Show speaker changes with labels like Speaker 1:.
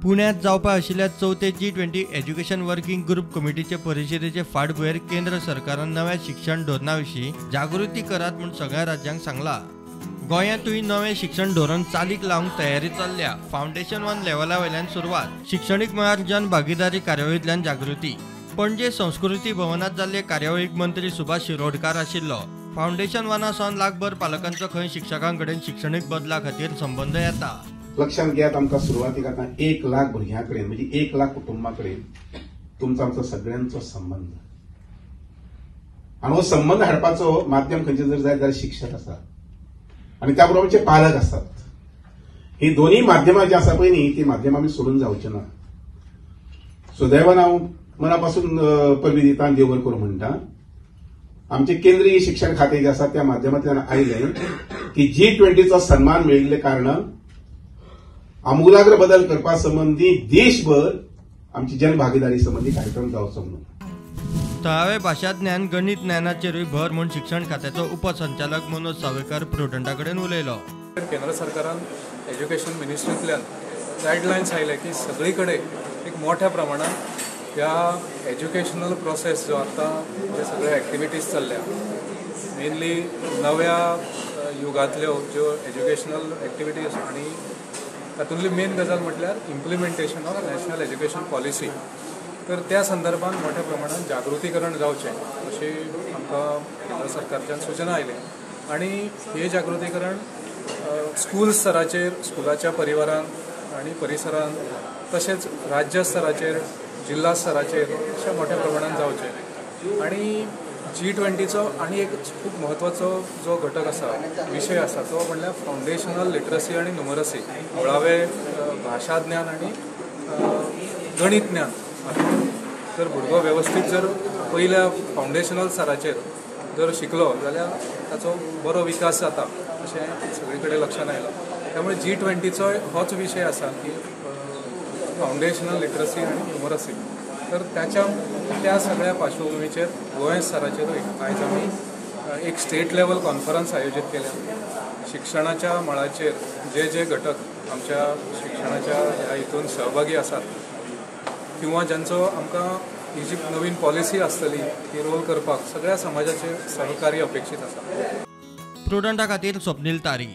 Speaker 1: पुण्यात जावपा आशिल्ल्या चवथे G20 education working group कमिटीचे परिशदेचे फाटभुंयेर केंद्र सरकारान नव्या शिक्षण धोरणा विशीं जागृती करात म्हूण सगळ्या राज्यांक सांगला. गोंयांतूय नवें शिक्षण धोरण चालीक लावंक तयारी चल्ल्या. फावंडेशन वन लेव्हला वयल्यान सुरवात, शिक्षणीक मळार जन भागीदारी कार्यावळींतल्यान जागृती. पणजे संस्कृती भवनात जाल्ले कार्यावळीक मंत्री सुभाष शिरोडकार आशिल्लो. फावंडेशन वना सावन लाखभर पालकांचो खंय शिक्षकां कडेन शिक्षणीक बदला खातीर संबंद येता.
Speaker 2: लक्षात घेयात, आमकां सुरवातीक आतां 1 लाख भुरग्यां कडेन म्हणजे 1 लाख कुटुंबां कडेन तुमचो आमचो सगळ्यांचो संबंद, आनी हो संबंद हाडपाचो माध्यम खंयचें जर जाय जाल्यार शिक्षक आसा आनी त्या बरोबर आमचे पालक आसात. ही दोन्ही माध्यमां जी आसा पळय न्ही, ती माध्यमां आमी सोडून जावचे ना. सुदैवान हांव मना पासून परबी दिता आनी देव बरें करूं म्हणटा, आमचे केंद्रीय शिक्षण खातें जें आसा त्या माध्यमांतल्यान आयलें की G20चो सन्मान मेळिल्ले कारणान आमूलाग्र बदल करपा संबंदी देशभर आमची जनभागीदारी संबंदी कार्यक्रम जावचो म्हणून.
Speaker 1: थळावे भाशा ज्ञान गणित ज्ञानाचेरूय भर म्हूण शिक्षण खात्याचो उपसंचालक मनोज सावयकार प्रुडंटा कडेन उलयलो.
Speaker 3: केंद्र सरकारान एज्युकेशन मिनिस्ट्रींतल्यान गायडलायन्स आयले की सगळी कडेन एक मोठ्या प्रमाणात ह्या एज्युकेशनल प्रोसेस जो आतां जे सगळे एक्टिविटीज चल्ल्या, मेनली नव्या युगांतल्यो ज्यो एज्युकेशनल एक्टिविटीज आनी तातूंतली मेन गजाल म्हटल्यार implementation of national education policy, तर त्या संदर्भात मोठ्या प्रमाणात जागृतीकरण जावचें अशी आमकां केंद्र सरकारच्यान सूचना आयली. आनी हे जागृतीकरण स्कूल स्तराचेर, स्कुलाच्या परिवारान आनी परिसरान, तशेंच राज्य स्तराचेर, जिल्हा स्तराचेर अशें मोठ्या प्रमाणात जावचें. आनी G20चो आनी एक खूब म्हत्वाचो जो घटक आसा, विशय आसा, तो म्हणल्यार फावंडेशनल लिटरसी आनी न्युमरसी, मुळावे भाशा ज्ञान आनी गणीत ज्ञान. जर भुरगो वेवस्थीत जर पयल्या फावंडेशनल स्तराचेर जर शिकलो जाल्यार ताचो बरो विकास जाता अशें सगळे कडेन लक्षांत आयलां. त्यामुळे G20चो होच विशय आसा की फावंडेशनल लिटरसी आनी न्युमरसी. तर त्या सगळ्या पार्श्वभूमीचेर गोंय स्तराचेरूय आयज आमी एक स्टेट लेवल कॉन्फरन्स आयोजीत केल्या. शिक्षणाच्या मळाचेर जे जे घटक आमच्या शिक्षणाच्या ह्या हितून सहभागी आसात किंवा ज्यांचो आमकां ही जी नवीन पॉलिसी आसतली ती रोल करपाक सगळ्या समाजाचे सहकार्य अपेक्षीत आसा.
Speaker 1: प्रुडंटा खातीर स्वप्नील तारी.